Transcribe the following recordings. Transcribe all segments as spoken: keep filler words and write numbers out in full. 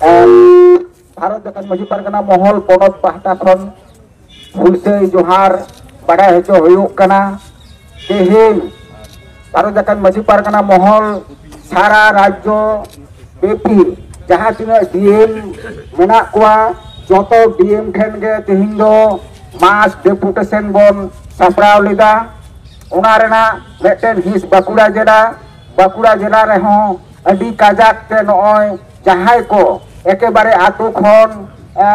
ᱟᱨ ᱵᱷᱟᱨᱚᱛ ᱡᱟᱠᱟᱛ ᱢᱟᱹᱡᱷᱤ ᱯᱟᱨᱜᱟᱱᱟ ᱢᱚᱦᱚᱞ ᱯᱚᱱᱚᱛ ᱯᱟᱦᱴᱟ ᱠᱷᱚᱱ ᱦᱩᱞᱥᱟᱹᱭ ᱡᱚᱦᱟᱨ ᱵᱟᱰᱟᱭ ᱦᱚᱪᱚ ᱦᱩᱭᱩᱜ ᱠᱟᱱᱟ᱾ ᱛᱮᱦᱮᱧ ᱵᱷᱟᱨᱚᱛ ᱡᱟᱠᱟᱛ ᱢᱟᱹᱡᱷᱤ ᱯᱟᱨᱜᱟᱱᱟ ᱢᱚᱦᱚᱞ ᱥᱟᱨᱟ ᱨᱟᱡᱽᱡᱚ ᱵᱮᱯᱤ ᱡᱟᱦᱟᱸ ᱛᱤᱱᱟᱹᱜ ᱰᱤ ᱮᱢ ᱢᱮᱱᱟᱜ ᱠᱚᱣᱟ, ᱡᱚᱛᱚ ᱰᱤ ᱮᱢ ᱴᱷᱮᱱ ᱜᱮ ᱛᱮᱦᱮᱧ ᱫᱚ ᱢᱟᱥ ᱰᱮᱯᱩᱴᱮᱥᱚᱱ ᱵᱚᱱ ᱥᱟᱯᱲᱟᱣ ᱞᱮᱫᱟ᱾ ᱚᱱᱟ ᱨᱮᱱᱟᱜ ᱢᱤᱫᱴᱮᱱ ᱦᱤᱸᱥ ᱵᱟᱸᱠᱩᱲᱟ ᱡᱮᱞᱟ, ᱵᱟᱸᱠᱩᱲᱟ ᱡᱮᱞᱟ ᱨᱮᱦᱚᱸ ᱟᱹᱰᱤ ᱠᱟᱡᱟᱠ ᱛᱮ ᱱᱚᱜᱼᱚᱭ ᱡᱟᱦᱟᱸᱭ ᱠᱚ ᱮᱠᱮᱵᱟᱨᱮ ᱟᱛᱳ ᱠᱷᱚᱱ, ᱮ,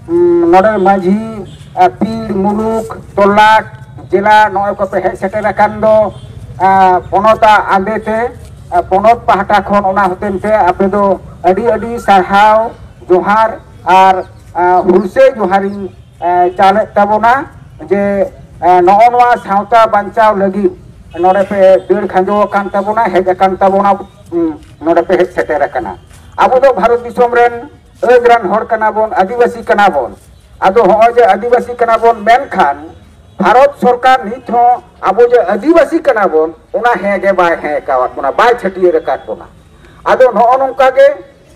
ᱩᱸ, ᱱᱚᱰᱮ ᱢᱟᱹᱡᱷᱤ, ᱮ, ᱯᱤᱲ, ᱢᱩᱞᱩᱠ, ᱛᱚᱞᱞᱟᱴ, ᱡᱮᱞᱟ ᱱᱚᱜᱼᱚᱭ ᱠᱚᱯᱮ ᱦᱮᱡ ᱥᱮᱴᱮᱨ ᱟᱠᱟᱱ ᱫᱚ, ᱮ, ᱯᱚᱱᱚᱛᱟᱜ ᱟᱸᱫᱮ ᱛᱮ, ᱮ, ᱯᱚᱱᱚᱛ ᱯᱟᱦᱴᱟ ᱠᱷᱚᱱ ᱚᱱᱟ ᱦᱚᱛᱮᱱ ᱛᱮ ᱟᱯᱮ ᱫᱚ ᱟᱹᱰᱤ ᱟᱹᱰᱤ ᱥᱟᱨᱦᱟᱣ, ᱡᱚᱦᱟᱨ ᱟᱨ, ᱮ, ᱦᱩᱞᱥᱟᱹᱭ ᱡᱚᱦᱟᱨᱤᱧ ᱮ, ᱪᱟᱞᱮᱫ ᱛᱟᱵᱚᱱᱟ ᱡᱮ, ᱮ, ᱱᱚᱜᱼᱚ ᱱᱚᱣᱟ ᱥᱟᱶᱛᱟ ᱵᱟᱧᱪᱟᱣ ᱞᱟᱹᱜᱤᱫ ᱱᱚᱰᱮ ᱯᱮ ᱫᱟᱹᱲ ᱠᱷᱟᱸᱡᱚ ᱟᱠᱟᱱ ᱛᱟᱵᱚᱱᱟ, ᱦᱮᱡ ᱟᱠᱟᱱ ᱛᱟᱵᱚᱱᱟ, ᱩᱸ, ᱱᱚᱰᱮ ᱯᱮ ᱦᱮᱡ ᱥᱮᱴᱮᱨ ᱟᱠᱟᱱᱟ᱾ ᱟᱵᱚ ᱫᱚ ᱵᱷᱟᱨᱚᱛ ᱫᱤᱥᱚᱢ ᱨᱮᱱ ᱟᱹᱫ ᱨᱟᱱ ᱦᱚᱲ ᱠᱟᱱᱟ ᱵᱚᱱ, ᱟᱹᱫᱤᱵᱟᱹᱥᱤ ᱠᱟᱱᱟ ᱵᱚᱱ᱾ ᱟᱫᱚ ᱦᱚᱸᱜᱼᱚᱭ ᱡᱮ ᱟᱹᱫᱤᱵᱟᱹᱥᱤ ᱠᱟᱱᱟ ᱵᱚᱱ, ᱢᱮᱱᱠᱷᱟᱱ ᱵᱷᱟᱨᱚᱛ ᱥᱚᱨᱠᱟᱨ ᱱᱤᱛ ᱦᱚᱸ ᱟᱵᱚ ᱡᱮ ᱟᱹᱫᱤᱵᱟᱹᱥᱤ ᱠᱟᱱᱟ ᱵᱚᱱ, ᱚᱱᱟ ᱦᱮᱸ ᱜᱮ ᱵᱟᱭ ᱦᱮᱸ ᱟᱠᱟᱣᱟᱫ ᱵᱚᱱᱟ, ᱵᱟᱭ ᱪᱷᱟᱹᱴᱭᱟᱹᱨ ᱟᱠᱟᱫ ᱵᱚᱱᱟ᱾ ᱟᱫᱚ ᱱᱚᱜᱼᱚ ᱱᱚᱝᱠᱟ ᱜᱮ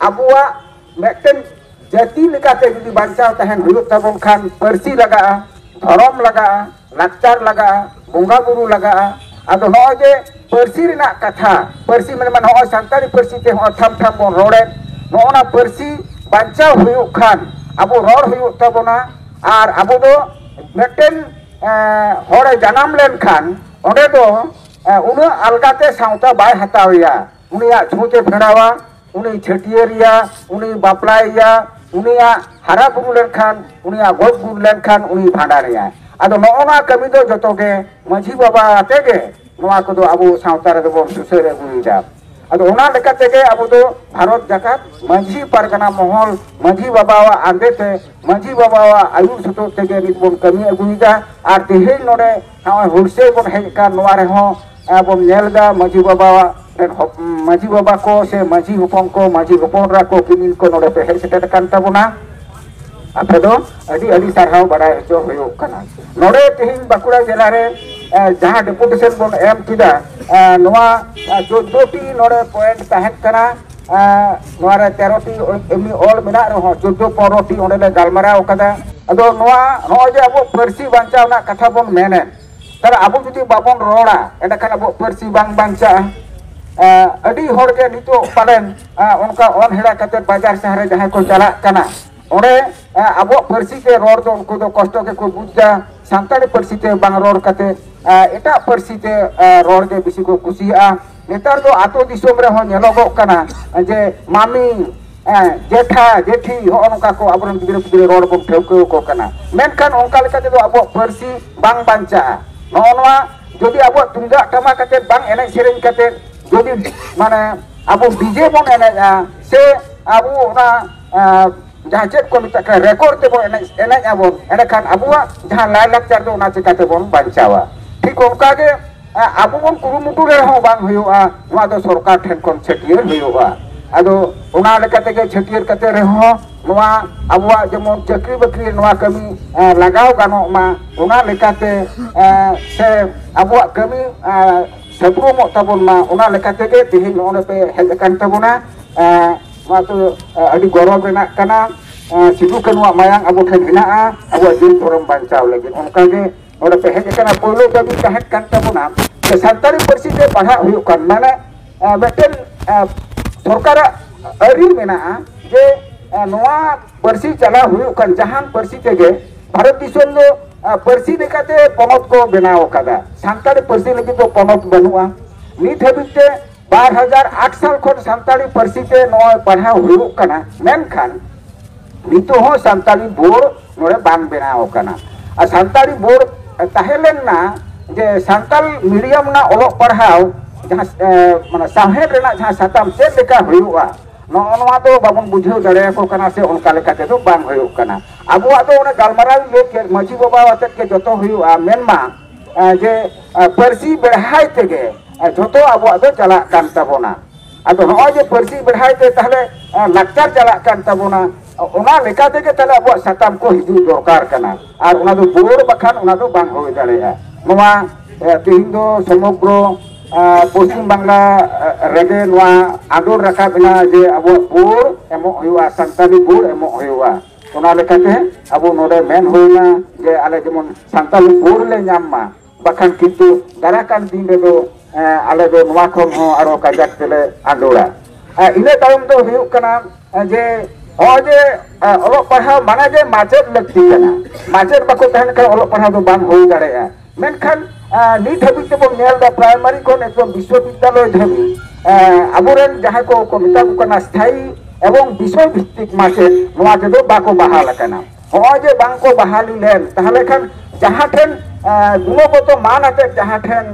ᱟᱵᱚᱣᱟᱜ ᱢᱤᱫᱴᱮᱱ ᱡᱟᱹᱛᱤ ᱞᱮᱠᱟᱛᱮ ᱡᱩᱫᱤ ᱵᱟᱧᱪᱟᱣ ᱛᱟᱦᱮᱱ ᱦᱩᱭᱩᱜ ᱛᱟᱵᱚᱱ ᱠᱷᱟᱱ, ᱯᱟᱹᱨᱥᱤ ᱞᱟᱜᱟᱜᱼᱟ, ᱫᱷᱚᱨᱚᱢ ᱞᱟᱜᱟᱜᱼᱟ, ᱞᱟᱠᱪᱟᱨ ᱞᱟᱜᱟᱜᱼᱟ, ᱵᱚᱸᱜᱟ ᱵᱩᱨᱩ ᱞᱟᱜᱟᱜᱼᱟ᱾ ᱟᱫᱚ ᱱᱚᱜᱼᱚᱭ ᱡᱮ ᱯᱟᱹᱨᱥᱤ ᱨᱮᱱᱟᱜ ᱠᱟᱛᱷᱟ, ᱯᱟᱹᱨᱥᱤ ᱢᱮᱱ ᱢᱟ ᱱᱚᱜᱼᱚᱭ ᱥᱟᱱᱛᱟᱲᱤ ᱯᱟᱹᱨᱥᱤ ᱛᱮ ᱦᱚᱸᱜᱼᱚᱭ ᱴᱷᱟᱢ ᱴᱷᱟᱢ ᱵᱚᱱ ᱨᱚᱲᱮᱫ, ᱱᱚᱜᱼᱚ ᱱᱟ ᱯᱟᱹᱨᱥᱤ ᱵᱟᱧᱪᱟᱣ ᱦᱩᱭᱩᱜ ᱠᱷᱟᱱ ᱟᱵᱚ ᱨᱚᱲ ᱦᱩᱭᱩᱜ ᱛᱟᱵᱚᱱᱟ᱾ ᱟᱨ ᱟᱵᱚ ᱫᱚ ᱢᱤᱫᱴᱮᱱ, ᱮ, ᱦᱚᱲᱮ ᱡᱟᱱᱟᱢ ᱞᱮᱱᱠᱷᱟᱱ ᱚᱸᱰᱮ ᱫᱚ, ᱮ, ᱩᱱᱟᱹᱜ ᱟᱞᱜᱟᱛᱮ ᱥᱟᱶᱛᱟ ᱵᱟᱭ ᱦᱟᱛᱟᱣᱮᱭᱟ᱾ ᱩᱱᱤᱭᱟᱜ ᱪᱷᱩᱸᱪ ᱮ ᱯᱷᱮᱰᱟᱣᱟ, ᱩᱱᱤ ᱪᱷᱟᱹᱴᱭᱟᱹᱨᱮᱭᱟ, ᱩᱱᱤ ᱵᱟᱯᱞᱟᱭᱮᱭᱟ, ᱩᱱᱤᱭᱟᱜ ᱦᱟᱨᱟ ᱵᱩᱨᱩ ᱞᱮᱱᱠᱷᱟᱱ, ᱩᱱᱤᱭᱟᱜ ᱜᱚᱡ ᱜᱩᱨ ᱞᱮᱱᱠᱷᱟᱱ ᱩᱱᱤ ᱵᱷᱟᱸᱰᱟᱱᱮᱭᱟ᱾ ᱟᱫᱚ ᱱᱚᱜᱼᱚ ᱱᱚᱣᱟ ᱠᱟᱹᱢᱤ ᱫᱚ ᱡᱚᱛᱚ ᱜᱮ ᱢᱟᱹᱡᱷᱤ ᱵᱟᱵᱟ ᱟᱛᱮ ᱜᱮ ᱱᱚᱣᱟ ᱠᱚᱫᱚ ᱟᱵᱚ ᱥᱟᱶᱛᱟ ᱨᱮᱫᱚ ᱵᱚᱱ ᱥᱩᱥᱟᱹᱨ ᱟᱹᱜᱩᱭᱮᱫᱟ᱾ ᱟᱫᱚ ᱚᱱᱟ ᱞᱮᱠᱟ ᱛᱮᱜᱮ ᱟᱵᱚ ᱫᱚ ᱵᱷᱟᱨᱚᱛ ᱡᱟᱠᱟᱛ ᱢᱟᱹᱡᱷᱤ ᱯᱟᱨᱜᱟᱱᱟ ᱢᱚᱦᱚᱞ ᱢᱟᱹᱡᱷᱤ ᱵᱟᱵᱟᱣᱟᱜ ᱟᱸᱫᱮ ᱛᱮ, ᱢᱟᱹᱡᱷᱤ ᱵᱟᱵᱟᱣᱟᱜ ᱟᱹᱭᱩᱨ ᱥᱩᱛᱩᱜ ᱛᱮᱜᱮ ᱱᱤᱛ ᱵᱚᱱ ᱠᱟᱹᱢᱤ ᱟᱹᱜᱩᱭᱮᱫᱟ᱾ ᱟᱨ ᱛᱮᱦᱮᱧ ᱱᱚᱰᱮ ᱱᱚᱜᱼᱚᱭ ᱦᱩᱞᱥᱟᱹᱭ ᱵᱚᱱ ᱦᱮᱡ ᱟᱠᱟᱱ, ᱱᱚᱣᱟ ᱨᱮᱦᱚᱸ, ᱮ, ᱵᱚᱱ ᱧᱮᱞ ᱮᱫᱟ ᱢᱟᱹᱡᱷᱤ ᱵᱟᱵᱟᱣᱟᱜ ᱨᱮᱱ ᱦᱚᱯ-, ᱢᱟᱹᱡᱷᱤ ᱵᱟᱵᱟ ᱠᱚ ᱥᱮ ᱢᱟᱹᱡᱷᱤ ᱦᱚᱯᱚᱱ ᱠᱚ, ᱢᱟᱹᱡᱷᱤ ᱦᱚᱯᱚᱱ ᱮᱨᱟ ᱠᱚ, ᱠᱤᱢᱤᱱ ᱠᱚ ᱱᱚᱰᱮ ᱯᱮ ᱦᱮᱡ ᱥᱮᱴᱮᱨ ᱟᱠᱟᱱ ᱛᱟᱵᱚᱱᱟ᱾ ᱟᱯᱮ ᱫᱚ ᱟᱹᱰᱤ ᱟᱹᱰᱤ ᱥᱟᱨᱦᱟᱣ ᱵᱟᱲᱟᱭ ᱦᱚᱪᱚ ᱦᱩᱭᱩᱜ ᱠᱟᱱᱟ᱾ ᱱᱚᱰᱮ ᱛᱮᱦᱮᱧ ᱵᱟᱸᱠᱩᱲᱟ ᱡᱮᱞᱟ ᱨᱮ, ᱮ, ᱡᱟᱦᱟᱸ ᱰᱮᱯᱩᱴᱮᱥᱚᱱ ᱵᱚᱱ ᱮᱢ ᱠᱮᱫᱟ, ᱮ, ᱱᱚᱣᱟ, ᱮ, ᱪᱳᱫᱽᱫᱳ ᱴᱤ ᱱᱚᱰᱮ ᱯᱚᱭᱮᱱᱴ ᱛᱟᱦᱮᱸ ᱠᱟᱱᱟ᱾ ᱱᱚᱣᱟ ᱨᱮ ᱛᱮᱨᱚ ᱴᱤ ᱮᱢᱱᱤ ᱚᱞ ᱢᱮᱱᱟᱜ ᱨᱮᱦᱚᱸ, ᱪᱳᱫᱽᱫᱳ ᱯᱚᱱᱨᱚ ᱴᱤ ᱚᱸᱰᱮ ᱞᱮ ᱜᱟᱞᱢᱟᱨᱟᱣ ᱠᱟᱫᱟ᱾ ᱟᱫᱚ ᱱᱚᱣᱟ, ᱱᱚᱜᱼᱚᱭ ᱡᱮ ᱟᱵᱚ ᱯᱟᱹᱨᱥᱤ ᱵᱟᱧᱪᱟᱣ ᱨᱮᱱᱟᱜ ᱠᱟᱛᱷᱟ ᱵᱚᱱ ᱢᱮᱱᱮᱫ, ᱛᱟᱦᱞᱮ ᱟᱵᱚ ᱡᱩᱫᱤ ᱵᱟᱵᱚᱱ ᱨᱚᱲᱟ, ᱮᱸᱰᱮᱠᱷᱟᱱ ᱟᱵᱚᱣᱟᱜ ᱯᱟᱹᱨᱥᱤ ᱵᱟᱝ ᱵᱟᱧᱪᱟᱜᱼᱟ᱾ ᱟᱹᱰᱤ ᱦᱚᱲ ᱜᱮ ᱱᱤᱛᱚᱜ ᱯᱟᱞᱮᱱ ᱚᱱᱠᱟ ᱚᱱᱦᱮᱲᱟ ᱠᱟᱛᱮ ᱵᱟᱡᱟᱨ ᱥᱟᱦᱟᱨ ᱨᱮ ᱡᱟᱦᱟᱸᱭ ᱠᱚ ᱪᱟᱞᱟᱜ ᱠᱟᱱᱟ, ᱚᱸᱰᱮ ᱟᱵᱚᱣᱟᱜ ᱯᱟᱹᱨᱥᱤ ᱛᱮ ᱨᱚᱲ ᱫᱚ ᱩᱱᱠᱩ ᱫᱚ ᱠᱚᱥᱴᱚ ᱜᱮᱠᱚ ᱵᱩᱡᱽ ᱮᱫᱟ᱾ ᱥᱟᱱᱛᱟᱲᱤ ᱯᱟᱹᱨᱥᱤ ᱛᱮ ᱵᱟᱝ ᱨᱚᱲ ᱠᱟᱛᱮ ᱮᱴᱟᱜ ᱯᱟᱹᱨᱥᱤ ᱛᱮ ᱨᱚᱲ ᱜᱮ ᱵᱮᱥᱤ ᱠᱚ ᱠᱩᱥᱤᱭᱟᱜᱼᱟ᱾ ᱱᱮᱛᱟᱨ ᱫᱚ ᱟᱛᱳ ᱫᱤᱥᱚᱢ ᱨᱮᱦᱚᱸ ᱧᱮᱞᱚᱜᱚᱜ ᱠᱟᱱᱟ ᱡᱮ ᱢᱟᱢᱤ, ᱡᱮᱴᱷᱟ, ᱡᱮᱴᱷᱤ, ᱦᱚᱸᱜᱼᱚ ᱱᱚᱝᱠᱟ ᱠᱚ ᱟᱵᱚᱨᱮᱱ ᱜᱤᱫᱽᱨᱟᱹ ᱯᱤᱫᱽᱨᱟᱹ ᱨᱚᱲ ᱵᱚᱱ ᱴᱷᱟᱹᱣᱠᱟᱹ ᱟᱠᱚ ᱠᱟᱱᱟ᱾ ᱢᱮᱱᱠᱷᱟᱱ ᱚᱱᱠᱟ ᱞᱮᱠᱟ ᱛᱮᱫᱚ ᱟᱵᱚᱣᱟᱜ ᱯᱟᱹᱨᱥᱤ ᱵᱟᱝ ᱵᱟᱧᱪᱟᱜᱼᱟ᱾ ᱱᱚᱜᱼᱚ ᱱᱚᱣᱟ ᱡᱩᱫᱤ ᱟᱵᱚᱣᱟᱜ ᱛᱩᱢᱫᱟᱜ ᱴᱟᱢᱟᱠ ᱠᱟᱛᱮ ᱵᱟᱝ ᱮᱱᱮᱡ ᱥᱮᱨᱮᱧ ᱠᱟᱛᱮ ᱡᱩᱫᱤ, ᱢᱟᱱᱮ, ᱟᱵᱚ ᱰᱤᱡᱮ ᱵᱚᱱ ᱮᱱᱮᱡᱼᱟ, ᱥᱮ ᱟᱵᱚ ᱚᱱᱟ, ᱮᱸ, ᱡᱟᱦᱟᱸ ᱪᱮᱫ ᱠᱚ ᱢᱮᱛᱟᱜ ᱠᱟᱱᱟ, ᱨᱮᱠᱚᱨᱰ ᱛᱮᱵᱚᱱ ᱮᱱᱮᱡ, ᱮᱱᱮᱡ ᱟᱵᱚᱱ, ᱮᱸᱰᱮᱠᱷᱟᱱ ᱟᱵᱚᱣᱟᱜ ᱡᱟᱦᱟᱸ ᱞᱟᱭᱼᱞᱟᱠᱪᱟᱨ ᱫᱚ ᱚᱱᱟ ᱪᱤᱠᱟᱹ ᱛᱮᱵᱚᱱ ᱵᱟᱧᱪᱟᱣᱟ? ᱴᱷᱤᱠ ᱚᱱᱠᱟ ᱜᱮ, ᱮᱸ, ᱟᱵᱚ ᱵᱚᱱ ᱠᱩᱨᱩᱢᱩᱴᱩ ᱨᱮᱦᱚᱸ ᱵᱟᱝ ᱦᱩᱭᱩᱜᱼᱟ, ᱱᱚᱣᱟ ᱫᱚ ᱥᱚᱨᱠᱟᱨ ᱴᱷᱮᱱ ᱠᱷᱚᱱ ᱪᱷᱟᱹᱴᱭᱟᱹᱨ ᱦᱩᱭᱩᱜᱼᱟ᱾ ᱟᱫᱚ ᱚᱱᱟ ᱞᱮᱠᱟ ᱛᱮᱜᱮ ᱪᱷᱟᱹᱴᱭᱟᱹᱨ ᱠᱟᱛᱮ ᱨᱮᱦᱚᱸ ᱱᱚᱣᱟ ᱟᱵᱚᱣᱟᱜ ᱡᱮᱢᱚᱱ ᱪᱟᱹᱠᱨᱤ ᱵᱟᱹᱠᱨᱤ ᱱᱚᱣᱟ ᱠᱟᱹᱢᱤ, ᱮᱸ, ᱞᱟᱜᱟᱣ ᱜᱟᱱᱚᱜ ᱢᱟ, ᱚᱱᱟ ᱞᱮᱠᱟᱛᱮ, ᱮᱸ, ᱥᱮ ᱟᱵᱚᱣᱟᱜ ᱠᱟᱹᱢᱤ, ᱮᱸ, ᱥᱟᱹᱯᱩᱨᱩᱢᱚᱜ ᱛᱟᱵᱚᱱ ᱢᱟ, ᱚᱱᱟ ᱞᱮᱠᱟ ᱛᱮᱜᱮ ᱛᱮᱦᱮᱧ ᱱᱚᱜᱼᱚ ᱱᱚᱰᱮ ᱯᱮ ᱦᱮᱡ ᱟᱠᱟᱱ ᱛᱟᱵᱚᱱᱟ᱾ ᱮᱸ, ᱱᱚᱣᱟ ᱫᱚ, ᱮᱸ, ᱟᱹᱰᱤ ᱜᱚᱨᱚᱵᱽ ᱨᱮᱱᱟᱜ ᱠᱟᱱᱟ᱾ ᱮᱸ, ᱥᱤᱫᱩ ᱠᱟᱹᱱᱩᱣᱟᱜ ᱢᱟᱭᱟᱝ ᱟᱵᱚ ᱴᱷᱮᱱ ᱢᱮᱱᱟᱜᱼᱟ, ᱟᱵᱚᱣᱟᱜ ᱡᱤᱭᱚᱱ ᱫᱷᱚᱨᱚᱢ ᱵᱟᱧᱪᱟᱣ ᱞᱟᱹᱜᱤᱫ᱾ ᱚᱱᱠᱟᱜᱮ ᱱᱚᱰᱮ ᱯᱮ ᱦᱮᱡ ᱟᱠᱟᱱᱟ, ᱯᱳᱭᱞᱳ ᱫᱟᱹᱵᱤ ᱛᱟᱦᱮᱸ ᱠᱟᱱ ᱛᱟᱵᱚᱱᱟ ᱡᱮ ᱥᱟᱱᱛᱟᱲᱤ ᱯᱟᱹᱨᱥᱤ ᱛᱮ ᱯᱟᱲᱦᱟᱜ ᱦᱩᱭᱩᱜ ᱠᱟᱱ, ᱢᱟᱱᱮ, ᱮᱸ, ᱢᱤᱫᱴᱮᱱ, ᱮᱸ, ᱥᱚᱨᱠᱟᱨᱟᱜ ᱟᱹᱨᱤ ᱢᱮᱱᱟᱜᱼᱟ ᱡᱮ, ᱮᱸ, ᱱᱚᱣᱟ ᱯᱟᱹᱨᱥᱤ ᱪᱟᱞᱟᱣ ᱦᱩᱭᱩᱜ ᱠᱟᱱ ᱡᱟᱦᱟᱱ ᱯᱟᱹᱨᱥᱤ ᱛᱮᱜᱮ, ᱵᱷᱟᱨᱚᱛ ᱫᱤᱥᱚᱢ ᱫᱚ, ᱮᱸ, ᱯᱟᱹᱨᱥᱤ ᱞᱮᱠᱟᱛᱮ ᱯᱚᱱᱚᱛ ᱠᱚ ᱵᱮᱱᱟᱣ ᱟᱠᱟᱫᱟ, ᱥᱟᱱᱛᱟᱲᱤ ᱯᱟᱹᱨᱥᱤ ᱞᱟᱹᱜᱤᱫ ᱫᱚ ᱯᱚᱱᱚᱛ ᱵᱟᱹᱱᱩᱜᱼᱟ᱾ ᱱᱤᱛ ᱦᱟᱹᱵᱤᱡ ᱛᱮ ᱵᱟᱨ ᱦᱟᱡᱟᱨ ᱟᱴ ᱥᱟᱞ ᱠᱷᱚᱱ ᱥᱟᱱᱛᱟᱲᱤ ᱯᱟᱹᱨᱥᱤ ᱛᱮ ᱱᱚᱜᱼᱚᱭ ᱯᱟᱲᱦᱟᱣ ᱦᱩᱭᱩᱜ ᱠᱟᱱᱟ, ᱢᱮᱱᱠᱷᱟᱱ ᱱᱤᱛᱚᱜ ᱦᱚᱸ ᱥᱟᱱᱛᱟᱲᱤ ᱵᱳᱨᱰ ᱱᱚᱰᱮ ᱵᱟᱝ ᱵᱮᱱᱟᱣ ᱟᱠᱟᱱᱟ᱾ ᱟᱨ ᱥᱟᱱᱛᱟᱲᱤ ᱵᱳᱨᱰ ᱛᱟᱦᱮᱸ ᱞᱮᱱᱟ ᱡᱮ ᱥᱟᱱᱛᱟᱲ ᱢᱤᱰᱤᱭᱟᱢ ᱨᱮᱱᱟᱜ ᱚᱞᱚᱜ ᱯᱟᱲᱦᱟᱣ ᱡᱟᱦᱟᱸ, ᱮ, ᱢᱟᱱᱮ ᱥᱟᱶᱦᱮᱫ ᱨᱮᱱᱟᱜ ᱡᱟᱦᱟᱸ ᱥᱟᱛᱟᱢ ᱪᱮᱫ ᱞᱮᱠᱟ ᱦᱩᱭᱩᱜᱼᱟ, ᱱᱚᱜᱼᱚ ᱱᱚᱣᱟ ᱫᱚ ᱵᱟᱵᱚᱱ ᱵᱩᱡᱷᱟᱹᱣ ᱫᱟᱲᱮᱭᱟᱠᱚ ᱠᱟᱱᱟ, ᱥᱮ ᱚᱱᱠᱟ ᱞᱮᱠᱟ ᱛᱮᱫᱚ ᱵᱟᱝ ᱦᱩᱭᱩᱜ ᱠᱟᱱᱟ᱾ ᱟᱵᱚᱣᱟᱜ ᱫᱚ ᱚᱱᱮ ᱜᱟᱞᱢᱟᱨᱟᱣ ᱤᱧ ᱞᱟᱹᱭ ᱠᱮᱫ, ᱢᱟᱹᱡᱷᱤ ᱵᱟᱵᱟ ᱟᱛᱮᱫ ᱜᱮ ᱡᱚᱛᱚ ᱦᱩᱭᱩᱜᱼᱟ, ᱢᱮᱱᱢᱟ, ᱮ, ᱡᱮ, ᱮ, ᱯᱟᱹᱨᱥᱤ ᱵᱮᱲᱦᱟᱭ ᱛᱮᱜᱮ, ᱮ, ᱡᱷᱚᱛᱚ ᱟᱵᱚᱣᱟᱜ ᱫᱚ ᱪᱟᱞᱟᱜ ᱠᱟᱱ ᱛᱟᱵᱚᱱᱟ᱾ ᱟᱫᱚ ᱱᱚᱜᱼᱚᱭ ᱡᱮ ᱯᱟᱹᱨᱥᱤ ᱵᱮᱲᱦᱟᱭ ᱛᱮ ᱛᱟᱦᱞᱮ, ᱮ, ᱞᱟᱠᱪᱟᱨ ᱪᱟᱞᱟᱜ ᱠᱟᱱ ᱛᱟᱵᱚᱱᱟ, ᱚᱱᱟ ᱞᱮᱠᱟ ᱛᱮᱜᱮ ᱛᱟᱦᱞᱮ ᱟᱵᱚᱣᱟᱜ ᱥᱟᱛᱟᱢ ᱠᱚ ᱦᱤᱡᱩᱜ ᱫᱚᱨᱠᱟᱨ ᱠᱟᱱᱟ᱾ ᱟᱨ ᱚᱱᱟ ᱫᱚ ᱵᱳᱨᱰ ᱵᱟᱠᱷᱟᱱ ᱚᱱᱟ ᱫᱚ ᱵᱟᱝ ᱦᱩᱭ ᱫᱟᱲᱮᱭᱟᱜᱼᱟ᱾ ᱱᱚᱣᱟ, ᱮ, ᱛᱮᱦᱮᱧ ᱫᱚ ᱥᱚᱢᱚᱜᱽᱨᱚ ᱟᱨ ᱯᱚᱥᱪᱤᱢ ᱵᱟᱝᱞᱟ ᱨᱮᱜᱮ ᱱᱚᱣᱟ ᱟᱸᱫᱳᱲ ᱨᱟᱠᱟᱵ ᱮᱱᱟ ᱡᱮ ᱟᱵᱚᱣᱟᱜ ᱵᱳᱨᱰ ᱮᱢᱚᱜ ᱦᱩᱭᱩᱜᱼᱟ, ᱥᱟᱱᱛᱟᱞᱤ ᱵᱳᱨᱰ ᱮᱢᱚᱜ ᱦᱩᱭᱩᱜᱼᱟ᱾ ᱚᱱᱟ ᱞᱮᱠᱟᱛᱮ ᱟᱵᱚ ᱱᱚᱰᱮ ᱢᱮᱱ ᱦᱩᱭᱱᱟ ᱡᱮ ᱟᱞᱮ ᱡᱮᱢᱚᱱ ᱥᱟᱱᱛᱟᱞᱤ ᱵᱳᱨᱰ ᱞᱮ ᱧᱟᱢ ᱢᱟ, ᱵᱟᱠᱷᱟᱱ ᱠᱤᱱᱛᱩ ᱫᱟᱨᱟᱭ ᱠᱟᱱ ᱫᱤᱱ ᱨᱮᱫᱚ ᱟᱞᱮ ᱫᱚ ᱱᱚᱣᱟ ᱠᱷᱚᱱ ᱦᱚᱸ ᱟᱨᱚ ᱠᱟᱡᱟᱠ ᱛᱮᱞᱮ ᱟᱸᱫᱳᱲᱟ᱾ ᱤᱱᱟᱹ ᱛᱟᱭᱚᱢ ᱫᱚ ᱦᱩᱭᱩᱜ ᱠᱟᱱᱟ ᱡᱮ ᱱᱚᱜᱼᱚᱭ ᱡᱮ ᱚᱞᱚᱜ ᱯᱟᱲᱦᱟᱣ ᱢᱟᱱᱮ ᱡᱮ ᱢᱟᱪᱮᱫ ᱞᱟᱹᱠᱛᱤ ᱠᱟᱱᱟ, ᱢᱟᱪᱮᱫ ᱵᱟᱠᱚ ᱛᱟᱦᱮᱱ ᱠᱷᱟᱱ ᱚᱞᱚᱜ ᱯᱟᱲᱦᱟᱣ ᱫᱚ ᱵᱟᱝ ᱦᱩᱭ ᱫᱟᱲᱮᱭᱟᱜᱼᱟ᱾ ᱢᱮᱱᱠᱷᱟᱱ ᱱᱤᱛ ᱦᱟᱹᱵᱤᱡ ᱛᱮᱵᱚᱱ ᱧᱮᱞ ᱮᱫᱟ ᱯᱨᱟᱭᱢᱟᱨᱤ ᱠᱷᱚᱱ ᱮᱠᱫᱚᱢ ᱵᱤᱥᱥᱚᱵᱤᱫᱽᱫᱟᱞᱚᱭ ᱫᱷᱟᱹᱵᱤᱡ ᱟᱵᱚᱨᱮᱱ ᱡᱟᱦᱟᱸᱭ ᱠᱚ ᱠᱚ ᱢᱮᱛᱟ ᱠᱚ ᱠᱟᱱᱟ ᱥᱛᱷᱟᱭᱤ ᱮᱵᱚᱝ ᱵᱤᱥᱚᱭ ᱵᱷᱤᱛᱛᱤᱠ ᱢᱟᱪᱮᱫ ᱱᱚᱣᱟ ᱛᱮᱫᱚ ᱵᱟᱠᱚ ᱵᱟᱦᱟᱞ ᱟᱠᱟᱱᱟ᱾ ᱱᱚᱜᱼᱚᱭ ᱡᱮ ᱵᱟᱝ ᱠᱚ ᱵᱟᱦᱟᱞ ᱞᱮᱱ ᱛᱟᱦᱚᱞᱮ ᱠᱷᱟᱱ ᱡᱟᱦᱟᱸ ᱴᱷᱮᱱ ᱜᱩᱱᱚᱜᱚᱛᱚ ᱢᱟᱱ ᱟᱛᱮᱫ ᱡᱟᱦᱟᱸ ᱴᱷᱮᱱ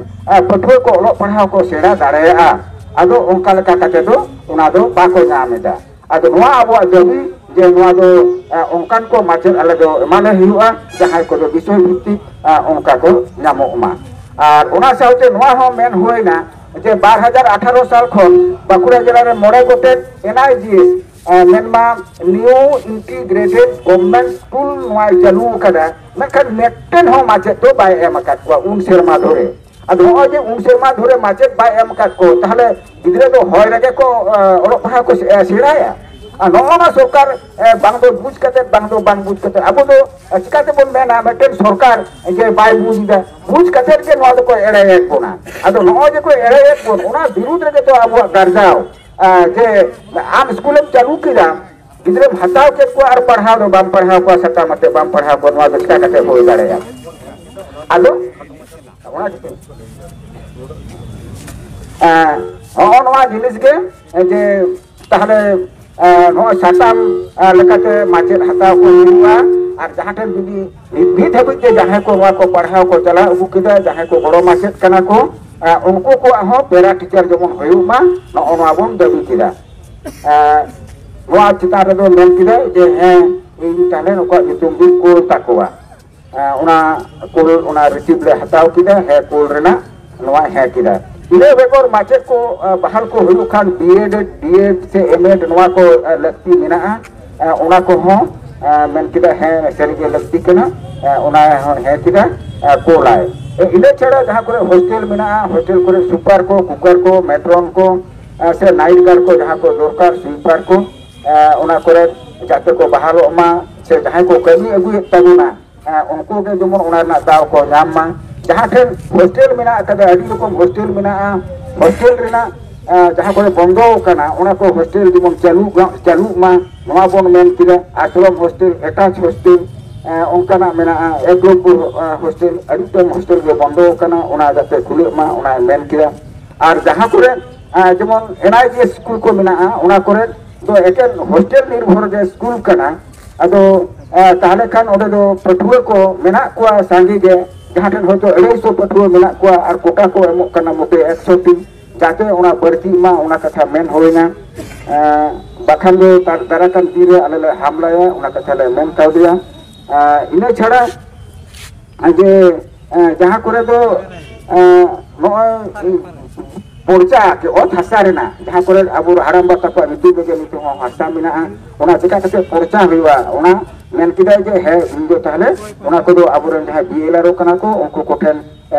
ᱯᱟᱹᱴᱷᱩᱣᱟᱹ ᱠᱚ ᱚᱞᱚᱜ ᱯᱟᱲᱦᱟᱣ ᱠᱚ ᱥᱮᱬᱟ ᱫᱟᱲᱮᱭᱟᱜᱼᱟ, ᱟᱫᱚ ᱚᱱᱠᱟ ᱞᱮᱠᱟ ᱠᱟᱛᱮ ᱫᱚ ᱚᱱᱟ ᱫᱚ ᱵᱟᱠᱚ ᱧᱟᱢ ᱮᱫᱟ᱾ ᱟᱫᱚ ᱱᱚᱣᱟ ᱟᱵᱚᱣᱟᱜ ᱫᱟᱹᱵᱤ ᱡᱮ ᱱᱚᱣᱟ ᱫᱚ ᱚᱱᱠᱟᱱ ᱠᱚ ᱢᱟᱪᱮᱫ ᱟᱞᱮ ᱫᱚ ᱮᱢᱟᱞᱮ ᱦᱩᱭᱩᱜᱼᱟ ᱡᱟᱦᱟᱸᱭ ᱠᱚᱫᱚ ᱵᱤᱥᱚᱭ ᱵᱷᱤᱛᱛᱤᱠ ᱚᱱᱠᱟ ᱠᱚ ᱧᱟᱢᱚᱜ ᱢᱟ᱾ ᱟᱨ ᱚᱱᱟ ᱥᱟᱶᱛᱮ ᱱᱚᱣᱟ ᱦᱚᱸ ᱢᱮᱱ ᱦᱩᱭᱱᱟ ᱡᱮ ᱵᱟᱨ ᱦᱟᱡᱟᱨ ᱟᱴᱷᱟᱨᱚ ᱥᱟᱞ ᱠᱷᱚᱱ ᱵᱟᱸᱠᱩᱲᱟ ᱡᱮᱞᱟ ᱨᱮ ᱢᱚᱬᱮ ᱜᱚᱴᱮᱡ ᱮᱱ ᱟᱭ ᱡᱤ ᱮᱥ ᱢᱮᱱᱢᱟ ᱱᱤᱭᱩ ᱤᱱᱴᱤᱜᱨᱮᱴᱮᱰ ᱜᱚᱵᱷᱚᱨᱱᱢᱮᱱᱴ ᱥᱠᱩᱞ ᱱᱚᱣᱟᱭ ᱪᱟᱹᱞᱩ ᱟᱠᱟᱫᱟ, ᱢᱮᱱᱠᱷᱟᱱ ᱢᱤᱫᱴᱮᱱ ᱦᱚᱸ ᱢᱟᱪᱮᱫ ᱫᱚ ᱵᱟᱭ ᱮᱢ ᱟᱠᱟᱫ ᱠᱚᱣᱟ ᱩᱱ ᱥᱮᱨᱢᱟ ᱫᱷᱚᱨᱮ᱾ ᱟᱫᱚ ᱱᱚᱜᱼᱚᱭ ᱡᱮ ᱩᱱ ᱥᱮᱨᱢᱟ ᱫᱷᱚᱨᱮ ᱢᱟᱪᱮᱫ ᱵᱟᱭ ᱮᱢ ᱟᱠᱟᱫ ᱠᱚ, ᱛᱟᱦᱚᱞᱮ ᱜᱤᱫᱽᱨᱟᱹ ᱫᱚ ᱦᱚᱭ ᱨᱮᱜᱮ ᱠᱚ ᱚᱞᱚᱜ ᱯᱟᱲᱦᱟᱣ ᱠᱚ ᱥᱮᱬᱟᱭᱟ᱾ ᱟᱨ ᱱᱚᱜᱼᱚ ᱱᱟ ᱥᱚᱨᱠᱟᱨ ᱵᱟᱝ ᱫᱚ ᱵᱩᱡᱽ ᱠᱟᱛᱮ, ᱵᱟᱝ ᱫᱚ ᱵᱟᱝ ᱵᱩᱡᱽ ᱠᱟᱛᱮ, ᱟᱵᱚ ᱫᱚ ᱪᱤᱠᱟᱹ ᱛᱮᱵᱚᱱ ᱢᱮᱱᱟ ᱢᱤᱫᱴᱮᱱ ᱥᱚᱨᱠᱟᱨ ᱡᱮ ᱵᱟᱭ ᱵᱩᱡᱽ ᱮᱫᱟ? ᱵᱩᱡᱽ ᱠᱟᱛᱮ ᱜᱮ ᱱᱚᱣᱟ ᱫᱚᱠᱚ ᱮᱲᱮᱭᱮᱫ ᱵᱚᱱᱟ᱾ ᱟᱫᱚ ᱱᱚᱜᱼᱚᱭ ᱡᱮ ᱠᱚ ᱮᱲᱮᱭᱮᱫ ᱵᱚᱱ, ᱚᱱᱟ ᱵᱤᱨᱩᱫᱽ ᱨᱮᱜᱮ ᱛᱚ ᱟᱵᱚᱣᱟᱜ ᱜᱟᱨᱡᱟᱣ ᱡᱮ ᱟᱢ ᱥᱠᱩᱞᱮᱢ ᱪᱟᱹᱞᱩ ᱠᱮᱫᱟ, ᱜᱤᱫᱽᱨᱟᱹᱢ ᱦᱟᱛᱟᱣ ᱠᱮᱫ ᱠᱚᱣᱟ ᱟᱨ ᱯᱟᱲᱦᱟᱣ ᱫᱚ ᱵᱟᱢ ᱯᱟᱲᱦᱟᱣ ᱠᱚᱣᱟ, ᱥᱟᱛᱟᱢ ᱟᱛᱮ ᱵᱟᱢ ᱯᱟᱲᱦᱟᱣ ᱠᱚᱣᱟ, ᱱᱚᱣᱟ ᱫᱚ ᱪᱤᱠᱟ ᱠᱟᱛᱮ ᱦᱩᱭ ᱫᱟᱲᱮᱭᱟᱜᱼᱟ? ᱟᱫᱚ ᱚᱱᱟ ᱪᱤᱠᱟᱹ ᱦᱚᱸᱜᱼᱚ ᱱᱚᱣᱟ ᱡᱤᱱᱤᱥ ᱜᱮ ᱡᱮ ᱛᱟᱦᱚᱞᱮ ᱱᱚᱜᱼᱚᱭ ᱥᱟᱛᱟᱢ ᱞᱮᱠᱟᱛᱮ ᱢᱟᱪᱮᱫ ᱦᱟᱛᱟᱣ ᱠᱚ ᱦᱩᱭᱩᱜᱼᱟ᱾ ᱟᱨ ᱡᱟᱦᱟᱸ ᱴᱷᱮᱱ ᱡᱩᱫᱤ ᱱᱤᱛ ᱫᱷᱟᱹᱵᱤᱡ ᱛᱮ ᱡᱟᱦᱟᱸᱭ ᱠᱚ ᱱᱚᱣᱟ ᱠᱚ ᱯᱟᱲᱦᱟᱣ ᱠᱚ ᱪᱟᱞᱟᱣ ᱟᱹᱜᱩ ᱠᱮᱫᱟ, ᱡᱟᱦᱟᱸᱭ ᱠᱚ ᱜᱚᱲᱚ ᱢᱟᱪᱮᱫ ᱠᱟᱱᱟ ᱠᱚ, ᱩᱱᱠᱩ ᱠᱚᱣᱟᱜ ᱦᱚᱸ ᱯᱮᱨᱟ ᱴᱤᱪᱟᱨ ᱡᱮᱢᱚᱱ ᱦᱩᱭᱩᱜ ᱢᱟ, ᱱᱚᱜᱼᱚ ᱱᱚᱣᱟ ᱵᱚᱱ ᱫᱟᱹᱵᱤ ᱠᱮᱫᱟ᱾ ᱱᱚᱣᱟ ᱪᱮᱛᱟᱱ ᱨᱮᱫᱚ ᱢᱮᱱ ᱠᱮᱫᱟᱭ ᱡᱮ ᱦᱮᱸ, ᱤᱧ ᱛᱟᱦᱞᱮ ᱱᱩᱠᱩᱣᱟᱜ ᱧᱩᱛᱩᱢ ᱫᱚᱧ ᱠᱩᱞ ᱛᱟᱠᱚᱣᱟ᱾ ᱚᱱᱟ ᱠᱩᱞ, ᱚᱱᱟ ᱨᱤᱥᱤᱵᱷ ᱞᱮ ᱦᱟᱛᱟᱣ ᱠᱮᱫᱟ, ᱦᱮᱸ ᱠᱩᱞ ᱨᱮᱱᱟᱜ ᱱᱚᱣᱟ ᱦᱮᱸ ᱠᱮᱫᱟ᱾ ᱤᱱᱟᱹ ᱵᱮᱜᱚᱨ ᱢᱟᱪᱮᱫ ᱠᱚ ᱵᱟᱦᱟᱞ ᱠᱚ ᱦᱩᱭᱩᱜ ᱠᱷᱟᱱ ᱵᱤ ᱮᱰ, ᱰᱤ ᱮᱰ ᱥᱮ ᱮᱢ ᱮᱰ ᱱᱚᱣᱟ ᱠᱚ ᱞᱟᱹᱠᱛᱤ ᱢᱮᱱᱟᱜᱼᱟ᱾ ᱚᱱᱟ ᱠᱚᱦᱚᱸ ᱢᱮᱱ ᱠᱮᱫᱟ ᱦᱮᱸ ᱥᱟᱹᱨᱤᱜᱮ ᱞᱟᱹᱠᱛᱤ ᱠᱟᱱᱟ, ᱚᱱᱟ ᱦᱚᱸ ᱦᱮᱸ ᱠᱮᱫᱟ, ᱠᱩᱞᱟᱭ᱾ ᱤᱱᱟᱹ ᱪᱷᱟᱲᱟ ᱡᱟᱦᱟᱸ ᱠᱚᱨᱮ ᱦᱳᱥᱴᱮᱞ ᱢᱮᱱᱟᱜᱼᱟ, ᱦᱳᱥᱴᱮᱞ ᱠᱚᱨᱮ ᱥᱩᱯᱟᱨ ᱠᱚ, ᱠᱩᱠᱟᱨ ᱠᱚ, ᱢᱮᱴᱨᱚᱱ ᱠᱚ, ᱥᱮ ᱱᱟᱭᱤᱴ ᱜᱟᱨᱰ ᱠᱚ ᱡᱟᱦᱟᱸ ᱠᱚ ᱫᱚᱨᱠᱟᱨ, ᱥᱩᱭᱯᱟᱨ ᱠᱚ, ᱚᱱᱟ ᱠᱚᱨᱮ ᱡᱟᱛᱮ ᱠᱚ ᱵᱟᱦᱟᱞᱚᱜ ᱢᱟ, ᱥᱮ ᱡᱟᱦᱟᱸᱭ ᱠᱚ ᱠᱟᱹᱢᱤ ᱟᱹᱜᱩᱭᱮᱫ ᱛᱟᱵᱚᱱᱟ, ᱩᱱᱠᱩ ᱜᱮ ᱡᱮᱢᱚᱱ ᱚᱱᱟ ᱨᱮᱱᱟᱜ ᱫᱟᱣ ᱠᱚ ᱧᱟᱢ ᱢᱟ᱾ ᱡᱟᱦᱟᱸ ᱴᱷᱮᱱ ᱦᱳᱥᱴᱮᱞ ᱢᱮᱱᱟᱜ ᱟᱠᱟᱫᱟ, ᱟᱹᱰᱤ ᱨᱚᱠᱚᱢ ᱦᱳᱥᱴᱮᱞ ᱢᱮᱱᱟᱜᱼᱟ, ᱦᱳᱥᱴᱮᱞ ᱨᱮᱱᱟᱜ ᱡᱟᱦᱟᱸ ᱠᱚᱨᱮ ᱵᱚᱱᱫᱚ ᱟᱠᱟᱱᱟ, ᱚᱱᱟ ᱠᱚ ᱦᱳᱥᱴᱮᱞ ᱡᱮᱢᱚᱱ ᱪᱟᱹᱞᱩ ᱜᱟ-, ᱪᱟᱹᱞᱩᱜ ᱢᱟ, ᱱᱚᱣᱟ ᱵᱚᱱ ᱢᱮᱱ ᱠᱮᱫᱟ᱾ ᱟᱥᱨᱚᱢ ᱦᱳᱥᱴᱮᱞ, ᱮᱴᱟᱪ ᱦᱳᱥᱴᱮᱞ, ᱚᱱᱠᱟᱱᱟᱜ ᱢᱮᱱᱟᱜᱼᱟ, ᱮᱠ ᱱᱚᱢᱵᱚᱨ ᱦᱳᱥᱴᱮᱞ, ᱟᱹᱰᱤ ᱜᱚᱴᱟᱝ ᱦᱳᱥᱴᱮᱞ ᱜᱮ ᱵᱚᱱᱫᱚ ᱟᱠᱟᱱᱟ, ᱚᱱᱟ ᱡᱟᱛᱮ ᱠᱷᱩᱞᱟᱹᱜ ᱢᱟ, ᱚᱱᱟᱭ ᱢᱮᱱ ᱠᱮᱫᱟ᱾ ᱟᱨ ᱡᱟᱦᱟᱸ ᱠᱚᱨᱮ ᱡᱮᱢᱚᱱ ᱮᱱ ᱟᱭ ᱡᱤ ᱮᱥ ᱥᱠᱩᱞ ᱠᱚ ᱢᱮᱱᱟᱜᱼᱟ, ᱚᱱᱟ ᱠᱚᱨᱮ ᱫᱚ ᱮᱠᱮᱱ ᱦᱳᱥᱴᱮᱞ ᱱᱤᱨᱵᱷᱚᱨ ᱜᱮ ᱥᱠᱩᱞ ᱠᱟᱱᱟ᱾ ᱟᱫᱚ ᱛᱟᱦᱚᱞᱮ ᱠᱷᱟᱱ ᱚᱸᱰᱮ ᱫᱚ ᱯᱟᱹᱴᱷᱩᱣᱟᱹ ᱠᱚ ᱢᱮᱱᱟᱜ ᱠᱚᱣᱟ ᱥᱟᱸᱜᱮ ᱜᱮ, ᱡᱟᱦᱟᱸ ᱴᱷᱮᱱ ᱦᱚᱭᱛᱳ ᱟᱹᱲᱟᱹᱭᱥᱚ ᱯᱟᱹᱴᱷᱩᱣᱟᱹ ᱢᱮᱱᱟᱜ ᱠᱚᱣᱟ ᱟᱨ ᱠᱳᱴᱟ ᱠᱚ ᱮᱢᱚᱜ ᱠᱟᱱᱟ ᱢᱚᱴᱮ ᱮᱠᱥᱚ ᱴᱤ, ᱡᱟᱛᱮ ᱚᱱᱟ ᱵᱟᱹᱲᱛᱤᱜ ᱢᱟ, ᱚᱱᱟ ᱠᱟᱛᱷᱟ ᱢᱮᱱ ᱦᱩᱭᱱᱟ᱾ ᱵᱟᱠᱷᱟᱱ ᱫᱚ ᱫᱟᱨᱟᱭ ᱠᱟᱱ ᱫᱤᱱ ᱨᱮ ᱟᱞᱮ ᱞᱮ ᱦᱟᱢᱞᱟᱭᱟ, ᱚᱱᱟ ᱠᱟᱛᱷᱟ ᱞᱮ ᱢᱮᱱ ᱠᱟᱣᱫᱮᱭᱟ᱾ ᱤᱱᱟᱹ ᱪᱷᱟᱲᱟ ᱡᱮ ᱡᱟᱦᱟᱸ ᱠᱚᱨᱮ ᱫᱚ ᱱᱚᱜᱼᱚᱭ ᱯᱚᱨᱪᱟ ᱟᱨᱠᱤ ᱚᱛ ᱦᱟᱥᱟ ᱨᱮᱱᱟᱜ, ᱡᱟᱦᱟᱸ ᱠᱚᱨᱮ ᱟᱵᱚ ᱦᱟᱲᱟᱢᱵᱟ ᱛᱟᱠᱚᱣᱟᱜ ᱧᱩᱛᱩᱢ ᱨᱮᱜᱮ ᱱᱤᱛᱚᱜ ᱦᱚᱸ ᱦᱟᱥᱟ ᱢᱮᱱᱟᱜᱼᱟ, ᱚᱱᱟ ᱪᱮᱠᱟ ᱠᱟᱛᱮ ᱯᱚᱨᱪᱟ ᱦᱩᱭᱩᱜᱼᱟ, ᱚᱱᱟ ᱢᱮᱱ ᱠᱮᱫᱟᱭ ᱡᱮ ᱦᱮᱸ, ᱤᱧ ᱫᱚ ᱛᱟᱦᱚᱞᱮ ᱚᱱᱟ ᱠᱚᱫᱚ ᱟᱵᱚᱨᱮᱱ ᱡᱟᱦᱟᱸᱭ ᱵᱤ ᱮᱞ ᱟᱨ ᱳ ᱠᱟᱱᱟ ᱠᱚ, ᱩᱱᱠᱩ ᱠᱚᱴᱷᱮᱱ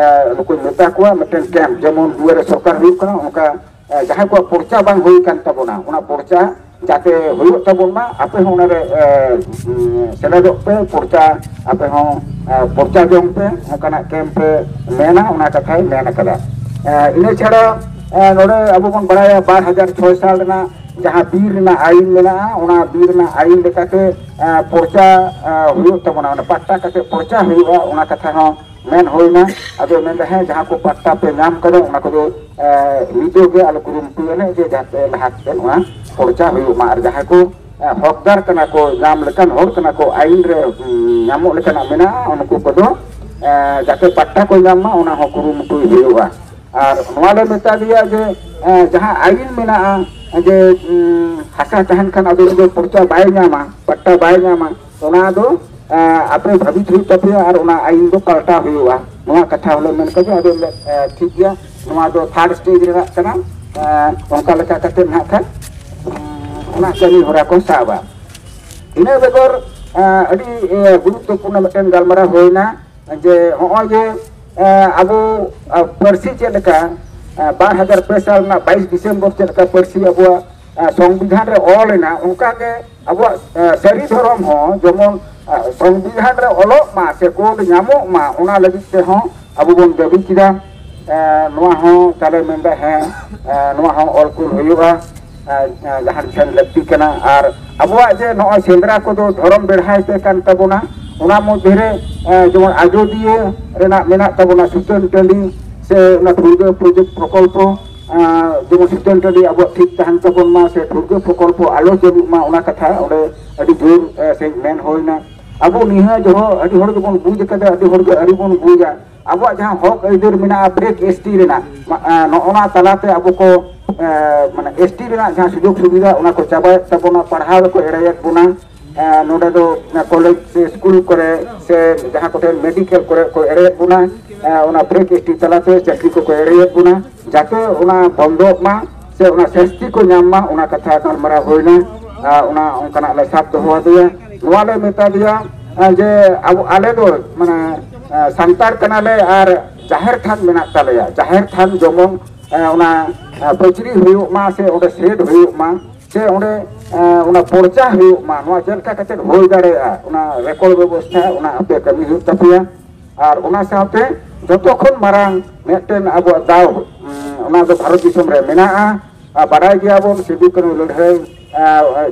ᱱᱩᱠᱩᱧ ᱢᱮᱛᱟ ᱠᱚᱣᱟ, ᱢᱤᱫᱴᱮᱱ ᱠᱮᱢᱯ ᱡᱮᱢᱚᱱ ᱫᱩᱣᱟᱨᱮ ᱥᱚᱨᱠᱟᱨ ᱦᱩᱭᱩᱜ ᱠᱟᱱᱟ, ᱚᱱᱠᱟ ᱡᱟᱦᱟᱸᱭ ᱠᱚᱣᱟᱜ ᱯᱚᱨᱪᱟ ᱵᱟᱝ ᱦᱩᱭ ᱠᱟᱱ ᱛᱟᱵᱚᱱᱟ, ᱚᱱᱟ ᱯᱚᱨᱪᱟ ᱡᱟᱛᱮ ᱦᱩᱭᱩᱜ ᱛᱟᱵᱚᱱ ᱢᱟ, ᱟᱯᱮ ᱦᱚᱸ ᱚᱱᱟᱨᱮ ᱥᱮᱞᱮᱫᱚᱜ ᱯᱮ, ᱯᱚᱨᱪᱟ ᱟᱯᱮ ᱦᱚᱸ ᱯᱚᱨᱪᱟ ᱡᱚᱝ ᱯᱮ, ᱚᱱᱠᱟᱱᱟᱜ ᱠᱮᱢᱯ ᱯᱮ ᱢᱮᱱᱟ, ᱚᱱᱟ ᱠᱟᱛᱷᱟᱭ ᱢᱮᱱ ᱟᱠᱟᱫᱟ᱾ ᱤᱱᱟᱹ ᱪᱷᱟᱲᱟ ᱱᱚᱰᱮ ᱟᱵᱚ ᱵᱚᱱ ᱵᱟᱲᱟᱭᱟ ᱵᱟᱨ ᱦᱟᱡᱟᱨ ᱪᱷᱚᱭ ᱥᱟᱞ ᱨᱮᱱᱟᱜ ᱡᱟᱦᱟᱸ ᱵᱤᱨ ᱨᱮᱱᱟᱜ ᱟᱹᱭᱤᱱ ᱢᱮᱱᱟᱜᱼᱟ, ᱚᱱᱟ ᱵᱤᱨ ᱨᱮᱱᱟᱜ ᱟᱹᱭᱤᱱ ᱞᱮᱠᱟᱛᱮ ᱯᱚᱨᱪᱟ ᱦᱩᱭᱩᱜ ᱛᱟᱵᱚᱱᱟ, ᱚᱱᱟ ᱯᱟᱴᱴᱟ ᱠᱟᱛᱮ ᱯᱚᱨᱪᱟ ᱦᱩᱭᱩᱜᱼᱟ, ᱚᱱᱟ ᱠᱟᱛᱷᱟ ᱦᱚᱸ ᱢᱮᱱ ᱦᱩᱭᱱᱟ᱾ ᱟᱫᱚ ᱢᱮᱱᱫᱟ ᱦᱮᱸ, ᱡᱟᱦᱟᱸ ᱠᱚ ᱯᱟᱴᱴᱟ ᱯᱮ ᱧᱟᱢ ᱠᱟᱫᱟ, ᱚᱱᱟ ᱠᱚᱫᱚ ᱱᱤᱛᱚᱜ ᱜᱮ ᱟᱞᱮ ᱠᱩᱨᱩᱢᱩᱴᱩᱭᱟᱞᱮ ᱡᱮ ᱡᱟᱛᱮ ᱞᱟᱦᱟ ᱥᱮᱫ ᱚᱱᱟ ᱯᱚᱨᱪᱟ ᱦᱩᱭᱩᱜ ᱢᱟ, ᱟᱨ ᱡᱟᱦᱟᱸᱭ ᱠᱚ ᱦᱚᱠᱫᱟᱨ ᱠᱟᱱᱟ ᱠᱚ, ᱧᱟᱢ ᱞᱮᱠᱟᱱ ᱦᱚᱲ ᱠᱟᱱᱟ ᱠᱚ, ᱟᱹᱭᱤᱱ ᱨᱮ ᱧᱟᱢᱚᱜ ᱞᱮᱠᱟᱱᱟᱜ ᱢᱮᱱᱟᱜᱼᱟ, ᱩᱱᱠᱩ ᱠᱚᱫᱚ ᱡᱟᱛᱮ ᱯᱟᱴᱴᱟ ᱠᱚ ᱧᱟᱢ ᱢᱟ, ᱚᱱᱟ ᱦᱚᱸ ᱠᱩᱨᱩᱢᱩᱴᱩᱭ ᱦᱩᱭᱩᱜᱼᱟ᱾ ᱟᱨ ᱱᱚᱣᱟ ᱞᱮ ᱢᱮᱛᱟ ᱫᱮᱭᱟ ᱡᱮ ᱡᱟᱦᱟᱸ ᱟᱹᱭᱤᱱ ᱢᱮᱱᱟᱜᱼᱟ ᱡᱮ ᱦᱟᱥᱟ ᱛᱟᱦᱮᱱ ᱠᱷᱟᱱ ᱟᱫᱚ ᱩᱱᱤ ᱫᱚ ᱯᱚᱨᱪᱟ ᱵᱟᱭ ᱧᱟᱢᱟ, ᱯᱟᱴᱴᱟ ᱵᱟᱭ ᱧᱟᱢᱟ, ᱚᱱᱟ ᱫᱚ ᱟᱯᱮ ᱵᱷᱟᱹᱵᱤᱛ ᱦᱩᱭᱩᱜ ᱛᱟᱯᱮᱭᱟ ᱟᱨ ᱚᱱᱟ ᱟᱹᱭᱤᱱ ᱫᱚ ᱯᱟᱞᱴᱟᱣ ᱦᱩᱭᱩᱜᱼᱟ᱾ ᱱᱚᱣᱟ ᱠᱟᱛᱷᱟ ᱦᱚᱸᱞᱮ ᱢᱮᱱ ᱠᱮᱫᱟ᱾ ᱟᱫᱚ ᱴᱷᱤᱠ ᱜᱮᱭᱟ, ᱱᱚᱣᱟ ᱫᱚ ᱛᱷᱟᱨᱰ ᱥᱴᱮᱡᱽ ᱨᱮᱱᱟᱜ ᱠᱟᱱᱟ, ᱚᱱᱠᱟ ᱞᱮᱠᱟ ᱠᱟᱛᱮ ᱱᱟᱦᱟᱜ ᱠᱷᱟᱱ ᱚᱱᱟ ᱠᱟᱹᱢᱤ ᱦᱚᱨᱟ ᱠᱚ ᱥᱟᱵᱟ᱾ ᱤᱱᱟᱹ ᱵᱮᱜᱚᱨ ᱟᱹᱰᱤ ᱜᱩᱨᱩᱛᱛᱚᱯᱩᱨᱱᱚ ᱢᱤᱫᱴᱮᱱ ᱜᱟᱞᱢᱟᱨᱟᱣ ᱦᱩᱭᱱᱟ ᱡᱮ ᱱᱚᱜᱼᱚᱭ ᱡᱮ ᱟᱵᱚ ᱯᱟᱹᱨᱥᱤ ᱪᱮᱫ ᱞᱮᱠᱟ ᱵᱟᱨ ᱦᱟᱡᱟᱨ ᱯᱮ ᱥᱟᱞ ᱨᱮᱱᱟᱜ ᱵᱟᱭᱤᱥ ᱰᱤᱥᱮᱢᱵᱚᱨ ᱪᱮᱫ ᱞᱮᱠᱟ ᱯᱟᱹᱨᱥᱤ ᱟᱵᱚᱣᱟᱜ ᱥᱚᱝᱵᱤᱫᱷᱟᱱ ᱨᱮ ᱚᱞ ᱮᱱᱟ, ᱚᱱᱠᱟᱜᱮ ᱟᱵᱚᱣᱟᱜ ᱥᱟᱹᱨᱤ ᱫᱷᱚᱨᱚᱢ ᱦᱚᱸ ᱡᱮᱢᱚᱱ ᱥᱚᱝᱵᱤᱫᱷᱟᱱ ᱨᱮ ᱚᱞᱚᱜ ᱢᱟ ᱥᱮ ᱠᱳᱰ ᱧᱟᱢᱚᱜ ᱢᱟ, ᱚᱱᱟ ᱞᱟᱹᱜᱤᱫ ᱛᱮᱦᱚᱸ ᱟᱵᱚ ᱵᱚᱱ ᱫᱟᱹᱵᱤ ᱠᱮᱫᱟ᱾ ᱱᱚᱣᱟ ᱦᱚᱸ ᱛᱟᱦᱞᱮ ᱢᱮᱱᱫᱟ, ᱦᱮᱸ, ᱱᱚᱣᱟ ᱦᱚᱸ ᱚᱞ ᱠᱩᱞ ᱦᱩᱭᱩᱜᱼᱟ, ᱡᱟᱦᱟᱸ ᱴᱷᱮᱱ ᱞᱟᱹᱠᱛᱤ ᱠᱟᱱᱟ᱾ ᱟᱨ ᱟᱵᱚᱣᱟᱜ ᱡᱮ ᱱᱚᱜᱼᱚᱭ ᱥᱮᱸᱫᱽᱨᱟ ᱠᱚᱫᱚ ᱫᱷᱚᱨᱚᱢ ᱵᱮᱲᱦᱟᱭ ᱛᱮ ᱠᱟᱱ ᱛᱟᱵᱚᱱᱟ, ᱚᱱᱟ ᱢᱚᱫᱽᱫᱷᱮ ᱨᱮ ᱡᱮᱢᱚᱱ ᱟᱡᱚᱫᱤᱭᱟᱹ ᱨᱮᱱᱟᱜ ᱢᱮᱱᱟᱜ ᱛᱟᱵᱚᱱᱟ ᱥᱩᱛᱟᱹᱱ ᱴᱟᱺᱰᱤ ᱥᱮ ᱚᱱᱟ ᱫᱷᱩᱨᱜᱟᱹ ᱯᱨᱚᱡᱮᱠᱴ ᱯᱨᱚᱠᱚᱞᱯᱚ, ᱡᱮᱢᱚᱱ ᱥᱩᱛᱟᱹᱱ ᱴᱟᱺᱰᱤ ᱟᱵᱚᱣᱟᱜ ᱴᱷᱤᱠ ᱛᱟᱦᱮᱱ ᱛᱟᱵᱚᱱ ᱢᱟ ᱥᱮ ᱫᱷᱩᱨᱜᱟᱹ ᱯᱨᱚᱠᱚᱞᱯᱚ ᱟᱞᱚ ᱪᱟᱹᱞᱩᱜ ᱢᱟ, ᱚᱱᱟ ᱠᱟᱛᱷᱟ ᱚᱸᱰᱮ ᱟᱹᱰᱤ ᱡᱳᱨ ᱥᱟᱺᱦᱤᱡ ᱢᱮᱱ ᱦᱩᱭᱱᱟ᱾ ᱟᱵᱚ ᱱᱤᱭᱟᱹ ᱡᱚᱦᱚᱜ ᱟᱹᱰᱤ ᱦᱚᱲ ᱜᱮᱵᱚᱱ ᱵᱩᱡᱽ ᱟᱠᱟᱫᱟ, ᱟᱹᱰᱤ ᱦᱚᱲ ᱜᱮ ᱟᱹᱣᱨᱤ ᱵᱚᱱ ᱵᱩᱡᱟ᱾ ᱟᱵᱚᱣᱟᱜ ᱡᱟᱦᱟᱸ ᱦᱚᱠ ᱟᱹᱭᱫᱟᱹᱨ ᱢᱮᱱᱟᱜᱼᱟ ᱯᱷᱮᱠ ᱮᱥ ᱴᱤ ᱨᱮᱱᱟᱜ, ᱱᱚᱜᱼᱚ ᱱᱟ ᱛᱟᱞᱟᱛᱮ ᱟᱵᱚ ᱠᱚ ᱢᱟᱱᱮ ᱮᱥ ᱴᱤ ᱨᱮᱱᱟᱜ ᱡᱟᱦᱟᱸ ᱥᱩᱡᱳᱜᱽ ᱥᱩᱵᱤᱫᱷᱟ, ᱚᱱᱟ ᱠᱚ ᱪᱟᱵᱟᱭᱮᱫ ᱛᱟᱵᱚᱱᱟ, ᱯᱟᱲᱦᱟᱣ ᱨᱮᱠᱚ ᱮᱲᱮᱭᱮᱫ ᱵᱚᱱᱟ᱾ ᱱᱚᱰᱮ ᱫᱚ ᱠᱚᱞᱮᱡᱽ ᱥᱮ ᱥᱠᱩᱞ ᱠᱚᱨᱮ ᱥᱮ ᱡᱟᱦᱟᱸ ᱠᱚᱴᱷᱮᱱ ᱢᱮᱰᱤᱠᱮᱞ ᱠᱚᱨᱮ ᱠᱚ ᱮᱲᱮᱭᱮᱫ ᱵᱚᱱᱟ, ᱚᱱᱟ ᱯᱷᱮᱠ ᱮᱥ ᱴᱤ ᱛᱟᱞᱟᱛᱮ ᱪᱟᱹᱠᱨᱤ ᱠᱚᱠᱚ ᱮᱲᱮᱭᱮᱫ ᱵᱚᱱᱟ, ᱡᱟᱛᱮ ᱚᱱᱟ ᱵᱚᱱᱫᱚᱜ ᱢᱟ ᱥᱮ ᱚᱱᱟ ᱥᱟᱹᱥᱛᱤ ᱠᱚ ᱧᱟᱢ ᱢᱟ, ᱚᱱᱟ ᱠᱟᱛᱷᱟ ᱜᱟᱞᱢᱟᱨᱟᱣ ᱦᱩᱭᱱᱟ᱾ ᱚᱱᱟ ᱚᱱᱠᱟᱱᱟᱜ ᱞᱮ ᱥᱟᱵ ᱫᱚᱦᱚ ᱟᱫᱮᱭᱟ᱾ ᱱᱚᱣᱟ ᱞᱮ ᱢᱮᱛᱟ ᱫᱮᱭᱟ ᱡᱮ ᱟᱵᱚ, ᱟᱞᱮ ᱫᱚ ᱢᱟᱱᱮ ᱥᱟᱱᱛᱟᱲ ᱠᱟᱱᱟᱞᱮ ᱟᱨ ᱡᱟᱦᱮᱨ ᱛᱷᱟᱱ ᱢᱮᱱᱟᱜ ᱛᱟᱞᱮᱭᱟ, ᱡᱟᱦᱮᱨ ᱛᱷᱟᱱ ᱡᱮᱢᱚᱱ ᱚᱱᱟ ᱯᱟᱹᱪᱨᱤ ᱦᱩᱭᱩᱜ ᱢᱟ ᱥᱮ ᱚᱸᱰᱮ ᱥᱮᱴ ᱦᱩᱭᱩᱜ ᱢᱟ ᱥᱮ ᱚᱸᱰᱮ ᱚᱱᱟ ᱯᱚᱨᱪᱟ ᱦᱩᱭᱩᱜ ᱢᱟ, ᱱᱚᱣᱟ ᱪᱮᱫ ᱞᱮᱠᱟ ᱠᱟᱛᱮ ᱦᱩᱭ ᱫᱟᱲᱮᱭᱟᱜᱼᱟ, ᱚᱱᱟ ᱨᱮᱠᱚᱨᱰ ᱵᱮᱵᱚᱥᱛᱷᱟ ᱚᱱᱟ ᱟᱯᱮ ᱠᱟᱹᱢᱤ ᱦᱩᱭᱩᱜ ᱛᱟᱯᱮᱭᱟ᱾ ᱟᱨ ᱚᱱᱟ ᱥᱟᱶᱛᱮ ᱡᱚᱛᱚ ᱠᱷᱚᱱ ᱢᱟᱨᱟᱝ ᱢᱤᱫᱴᱮᱱ ᱟᱵᱚᱣᱟᱜ ᱫᱟᱣ, ᱚᱱᱟ ᱫᱚ ᱵᱷᱟᱨᱚᱛ ᱫᱤᱥᱚᱢ ᱨᱮ ᱢᱮᱱᱟᱜᱼᱟ᱾ ᱟᱨ ᱵᱟᱰᱟᱭ ᱜᱮᱭᱟᱵᱚᱱ ᱥᱤᱫᱩ ᱠᱟᱹᱱᱦᱩ ᱞᱟᱹᱲᱦᱟᱹᱭ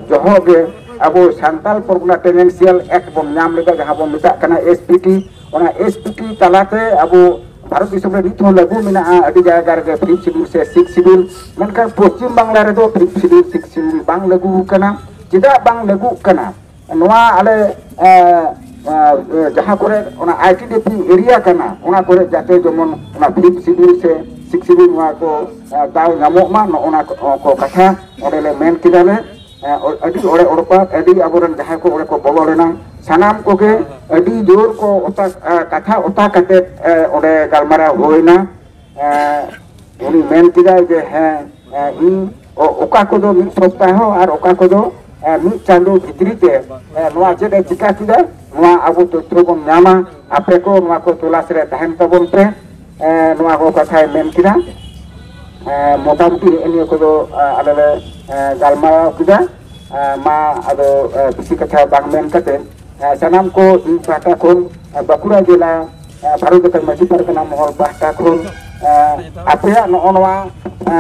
ᱡᱚᱦᱚᱜ ᱜᱮ ᱟᱵᱚ ᱥᱟᱱᱛᱟᱲ ᱯᱚᱨᱜᱚᱱᱟ ᱴᱮᱱᱮᱱᱥᱤᱭᱟᱞ ᱮᱠᱴ ᱵᱚᱱ ᱧᱟᱢ ᱞᱮᱫᱟ, ᱡᱟᱦᱟᱸ ᱵᱚᱱ ᱢᱮᱛᱟᱜ ᱠᱟᱱᱟ ᱮᱥ ᱯᱤ ᱴᱤ᱾ ᱚᱱᱟ ᱮᱥ ᱯᱤ ᱴᱤ ᱛᱟᱞᱟᱛᱮ ᱟᱵᱚ ᱵᱷᱟᱨᱚᱛ ᱫᱤᱥᱚᱢ ᱨᱮ ᱱᱤᱛ ᱦᱚᱸ ᱞᱟᱹᱜᱩ ᱢᱮᱱᱟᱜᱼᱟ ᱟᱹᱰᱤ ᱡᱟᱭᱜᱟ ᱨᱮᱜᱮ ᱯᱷᱤᱯᱛᱷ ᱥᱤᱰᱩᱞ ᱥᱮ ᱥᱤᱠᱥ ᱥᱤᱰᱩᱞ᱾ ᱢᱮᱱᱠᱷᱟᱱ ᱯᱚᱥᱪᱤᱢ ᱵᱟᱝᱞᱟ ᱨᱮᱫᱚ ᱯᱷᱤᱯᱛᱷ ᱥᱤᱰᱩᱞ, ᱥᱤᱠᱥ ᱥᱤᱰᱩᱞ ᱵᱟᱝ ᱞᱟᱹᱜᱩ ᱟᱠᱟᱱᱟ᱾ ᱪᱮᱫᱟᱜ ᱵᱟᱝ ᱞᱟᱹᱜᱩᱜ ᱠᱟᱱᱟ? ᱱᱚᱣᱟ ᱟᱞᱮ ᱡᱟᱦᱟᱸ ᱠᱚᱨᱮ ᱚᱱᱟ I T D P area ᱠᱟᱱᱟ, ᱚᱱᱟ ᱠᱚᱨᱮ ᱡᱟᱛᱮ ᱡᱮᱢᱚᱱ ᱚᱱᱟ ᱯᱷᱤᱯᱛᱷ ᱥᱤᱰᱩᱞ ᱥᱮ ᱥᱤᱠᱥ ᱥᱤᱰᱩᱞ ᱱᱚᱣᱟ ᱠᱚ ᱫᱟᱣ ᱧᱟᱢᱚᱜ ᱢᱟ, ᱱᱚᱜᱼᱚ ᱱᱟ ᱠᱚ ᱠᱟᱛᱷᱟ ᱚᱸᱰᱮ ᱞᱮ ᱢᱮᱱ ᱠᱮᱫᱟ ᱞᱮ᱾ ᱟᱹᱰᱤ ᱚᱲᱮ ᱚᱲᱯᱟ, ᱟᱹᱰᱤ ᱟᱵᱚᱨᱮᱱ ᱡᱟᱦᱟᱸᱭ ᱠᱚ ᱚᱸᱰᱮ ᱠᱚ ᱵᱚᱞᱚ ᱞᱮᱱᱟ, ᱥᱟᱱᱟᱢ ᱠᱚᱜᱮ ᱟᱹᱰᱤ ᱡᱳᱨ ᱠᱚ ᱚᱛᱟ, ᱠᱟᱛᱷᱟ ᱚᱛᱟ ᱠᱟᱛᱮ ᱚᱸᱰᱮ ᱜᱟᱞᱢᱟᱨᱟᱣ ᱦᱩᱭᱱᱟ᱾ ᱩᱱᱤ ᱢᱮᱱ ᱠᱮᱫᱟᱭ ᱡᱮ, ᱦᱮᱸ, ᱤᱧ ᱚᱠᱟ ᱠᱚᱫᱚ ᱢᱤᱫ ᱥᱚᱯᱛᱟᱦᱚ ᱟᱨ ᱚᱠᱟ ᱠᱚᱫᱚ ᱮ, ᱢᱤᱫ ᱪᱟᱸᱫᱚ ᱵᱷᱤᱛᱨᱤ ᱛᱮ, ᱮ, ᱱᱚᱣᱟ ᱪᱮᱫ ᱮ ᱪᱤᱠᱟ ᱠᱮᱫᱟ, ᱱᱚᱣᱟ ᱟᱵᱚ ᱛᱚᱛᱛᱷᱚ ᱵᱚᱱ ᱧᱟᱢᱟ᱾ ᱟᱯᱮ ᱠᱚ ᱱᱚᱣᱟ ᱠᱚ ᱛᱚᱞᱟᱥ ᱨᱮ ᱛᱟᱦᱮᱱ ᱛᱟᱵᱚᱱ ᱯᱮ᱾ ᱮ, ᱱᱚᱣᱟ ᱠᱚ ᱠᱟᱛᱷᱟᱭ ᱢᱮᱱ ᱠᱮᱫᱟ᱾ ᱮ, ᱢᱚᱴᱟᱢᱩᱴᱤ ᱱᱮᱜᱼᱮ ᱱᱤᱭᱟᱹ ᱠᱚᱫᱚ, ᱮ, ᱟᱞᱮ ᱞᱮ, ᱮ, ᱜᱟᱞᱢᱟᱨᱟᱣ ᱠᱮᱫᱟ᱾ ᱮ, ᱢᱟ ᱟᱫᱚ, ᱮ, ᱵᱮᱥᱤ ᱠᱟᱛᱷᱟ ᱵᱟᱝ ᱢᱮᱱ ᱠᱟᱛᱮ, ᱮ, ᱥᱟᱱᱟᱢ ᱠᱚ ᱤᱧ ᱯᱟᱦᱴᱟ ᱠᱷᱚᱱ, ᱮ, ᱵᱟᱸᱠᱩᱲᱟ ᱡᱮᱞᱟ, ᱮ, ᱵᱷᱟᱨᱚᱛ ᱡᱟᱠᱟᱛ ᱢᱟᱹᱡᱷᱤ ᱯᱟᱨᱜᱟᱱᱟ ᱢᱚᱦᱚᱞ ᱯᱟᱦᱴᱟ ᱠᱷᱚᱱ, ᱮ, ᱟᱯᱮᱭᱟᱜ ᱱᱚᱜᱼᱚ ᱱᱚᱣᱟ, ᱮ,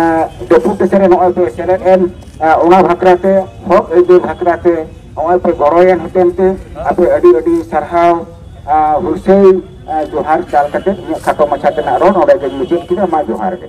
ᱰᱮᱯᱩᱴᱮᱥᱚᱱ ᱨᱮ ᱱᱚᱜᱼᱚᱭ ᱯᱮ ᱥᱮᱞᱮᱫ ᱮᱱ, ᱮ, ᱚᱱᱟ ᱵᱟᱠᱷᱨᱟ ᱛᱮ, ᱦᱚᱠ ᱟᱹᱭᱫᱟᱹᱨ ᱵᱟᱠᱷᱨᱟ ᱛᱮ ᱱᱚᱜᱼᱚᱭ ᱯᱮ ᱜᱚᱲᱚᱭᱮᱱ ᱦᱚᱛᱮᱱ ᱛᱮ ᱟᱯᱮ ᱟᱹᱰᱤ ᱟᱹᱰᱤ ᱥᱟᱨᱦᱟᱣ, ᱮ, ᱦᱩᱞᱥᱟᱹᱭ, ᱮ, ᱡᱚᱦᱟᱨ ᱪᱟᱞ ᱠᱟᱛᱮ ᱤᱧᱟᱹᱜ ᱠᱷᱟᱴᱚ ᱢᱟᱪᱷᱟ ᱛᱮᱱᱟᱜ ᱨᱚᱲ ᱱᱚᱰᱮ ᱜᱮᱧ ᱢᱩᱪᱟᱹᱫ ᱠᱮᱫᱟ᱾ ᱢᱟ ᱡᱚᱦᱟᱨ ᱜᱮ᱾